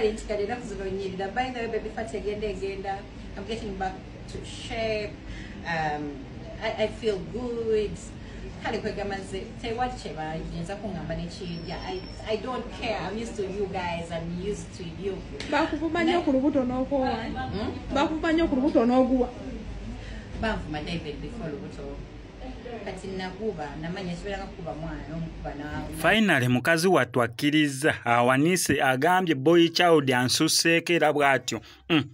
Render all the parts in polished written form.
Tewali nti kati ennaku zino nyirira. By the way, baby fat egenda egenda. I'm getting back to shape. I feel good. Kale kwegamba nze tewali kyebayinza kuŋŋamba nekiyinja. I don't care. I'm used to you guys. I'm used to you. Bakuvuma nnyo ku lubuto n'okoowa. Bakuvuma nnyo ku lubuto n'oguwa. Banvuma David before lubuto. Kati naguba namanya kibeera kuba mwana omukuba na Finally mukazi wattu akkiriza, awanise, agambye boy child ansusseeko era bw'atyo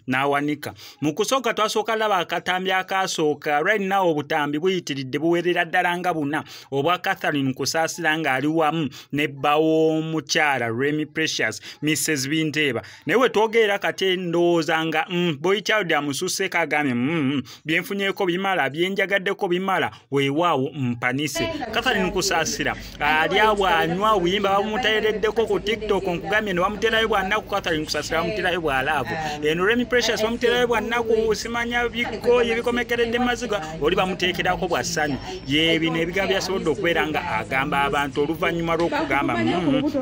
n'awanika. Mu kusooka twasooka laba akatambi akasooka. Right now obutambi buyitiridde, buwerera ddala nga buna obwa Catherine Kusaasira ng'ali wamu ne bba w'omukyala Remy Precious, Mrs Binteeba. Naye we twogerera kati ndowooza nga boy child amususseeko, agambye byenfunyeeko bimala, byenjagaddeko bimala, weewaawo mpanise. Catherine Kusaasira alya bw'anywa, obuyimba bamumuteereddeko ku TikTok, nkugambye ne bamuterayo bwannaku. Catherine Kusaasira bamuterayo bwalaavu, eno Remy Precious bamuterayo bwannaku, simanya bikoye bikomekeredde maziga, oli bamuteekerako bwa ssanyu. Ye bino ebigambo byasobodde okubeera nga agamba abantu oluvannyuma lw'okugamba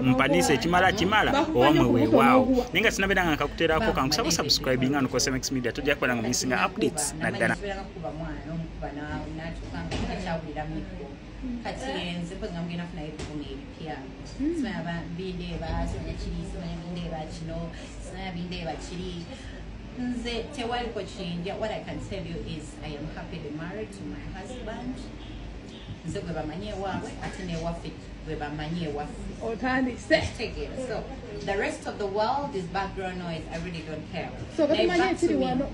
mpanise, ekimala kimala, owamwe weewaawo. Naye nga sinabeera nga nkakuteerako, kankusaba subscribing ano ku SMX Media, tojja kubeera nga mumisinga updates naddala. Kibeera kuba mwana omukuba n'atuuka nga takyawulira miggo. Kati nze mpozi nga mugenda funayo ebikumi ebipya, simanya bindeeba, simanya kiri, simanya bindeeba kino, simanya bindeeba kiri. Nze tewaliko kinja. What I can tell you is I am happily married to my husband. Nze gwe bamanyi ewaabwe, ate newaffe gwe bamanyi ewaffe. Otandise. Kitegeera? So the rest of the world is background noise. I really don't care. So Naye katumanyi back to ekiri me. wano.